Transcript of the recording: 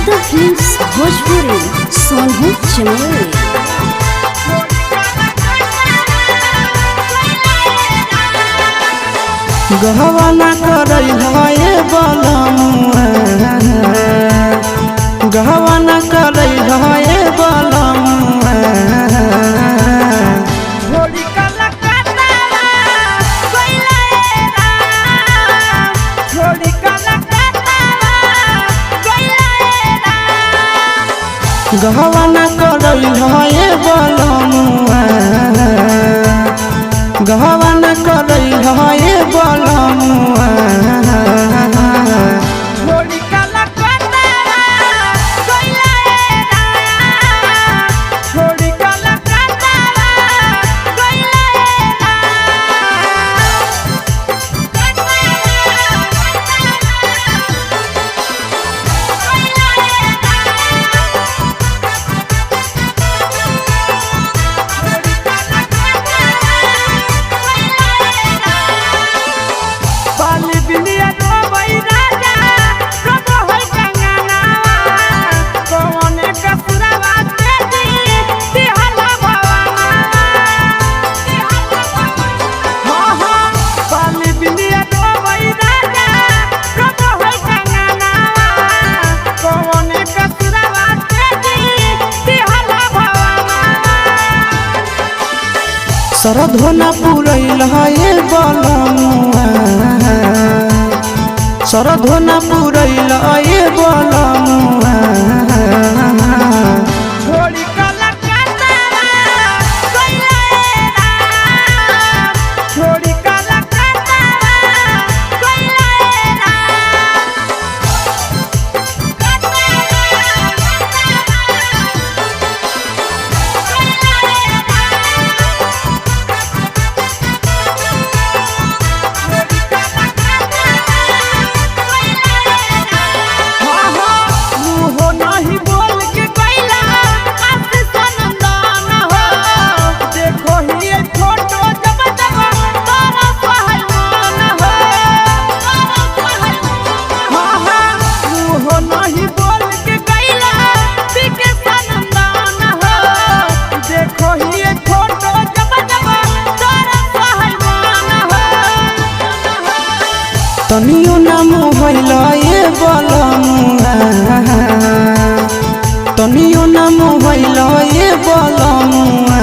Yadav films Bhojpuri Sonu Chamoli. गहवाना करई है बलमुआ, गहवाना करई है बलमुआ। गहवाना करई है बलमुआ, गहवाना करई है बलमुआ। सरधोना पुरैल है बलमुआ, सरधोना पुरैल है बलमुआ। तनियो ना मोहइल ए बलमुआ, तनियो ना मोहइल ए बलमुआ।